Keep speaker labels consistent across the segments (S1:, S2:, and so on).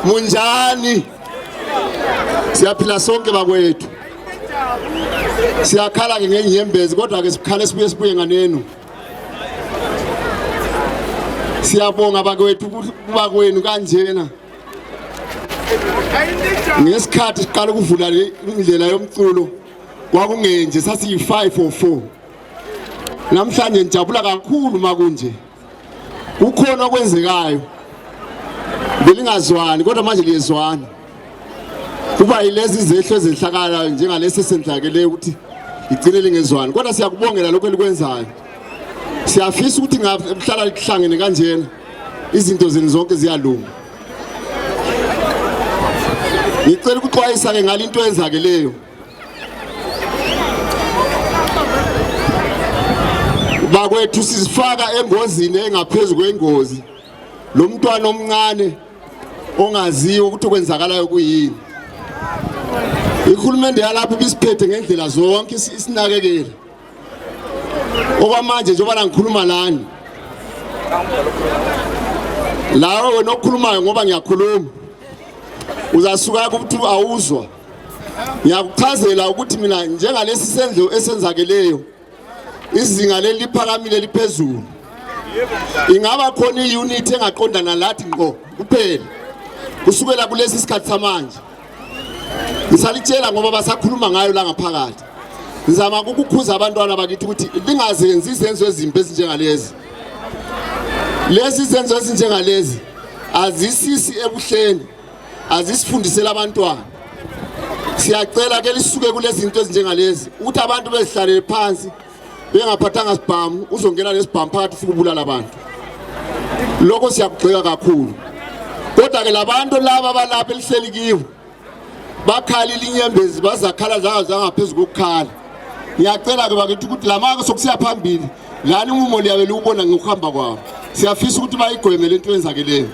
S1: Munjani siyaphila sonke bakwethu siyakhala ke ngenyembezi kodwa ke sikhale sibuye nganenu siyabonga bakwethu kuba kwenu kanjena ngesikhathi siqala ukuvula indlela yomculo kwakungenje sasiyi 504 namhlanje ngijabula kakhulu makunje kukhona okwenzekayo belingazwani kodwa manje liyezwana kuba yilezi izehlo ezihlakala njengalesi sendlakele ukuthi igcine lingezwani kodwa siyakubongela lokho elikwenzayo siyafisa ukuthi ngahlala lihlangene kanjena izinto zeni zonke ziyalunga ngicela ukuxwayisa ke ngalinto eyenzakeleyo bakwethu sizifaka engozini engaphezulu kwengozi lo mntwana omncane ongaziyo ukuthi kwenzakalayo kuyini ikhulumende yalapha bisiphethe ngendlela zonke isinakekela okwamanje njengoba ngikhuluma lani lawo wena okhulumayo ngoba ngiyakhuluma uzasuka ukuthi awuzwa ngiyakuchazela ukuthi mina njengalesi sendlo esenzakeleyo izinga leliphakamile liphezulu ingaba khona iunit engaqondana lathi ngqo kuphela kusukela kulesi sikhathi samanje ngisalitshela ngoba basakhuluma ngayo la ngaphakathi ngizama ukukhuza abantwana bakithi ukuthi lingazenzi izenzo ezimbi ezinjengalezi lezi izenzo ezinjengalezi azisisi ebuhleni azisifundisela abantwana siyacela ke lisuke kulezi zinto ezinjengalezi ukuthi abantu bezihlalele phansi bengaphathanga sibhamu uzongena lesibhamu phakathi ufike ubulala abantu lokho siyakugxeka kakhulu kodwa ke labantu laba balapha elihleli kiwo bakhala ilinyembezi bazakhala zangaphezulu kokukhala ngiyacela ke bakithi ukuthi lamaka sokusiya phambili lani umumo liyabe liubona ngokuhamba kwawo siyafisa ukuthi bayigweme lento yenzakeleyo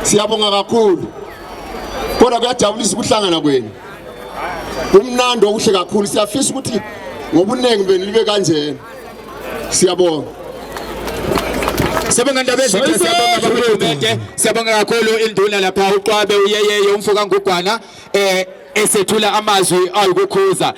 S1: siyabonga kakhulu kodwa kuyajabulisa ukuhlangana kwenu umnando okuhle kakhulu siyafisa ukuthi ngobunengi benu libe kanjena siyabonga
S2: Siyabonga ndaba ezinhle siyabonga bakuhulumende siyabonga kakhulu induna lapha uqwabe uyeyeye umfoka ngugwana esethula amazwi ayikukhuza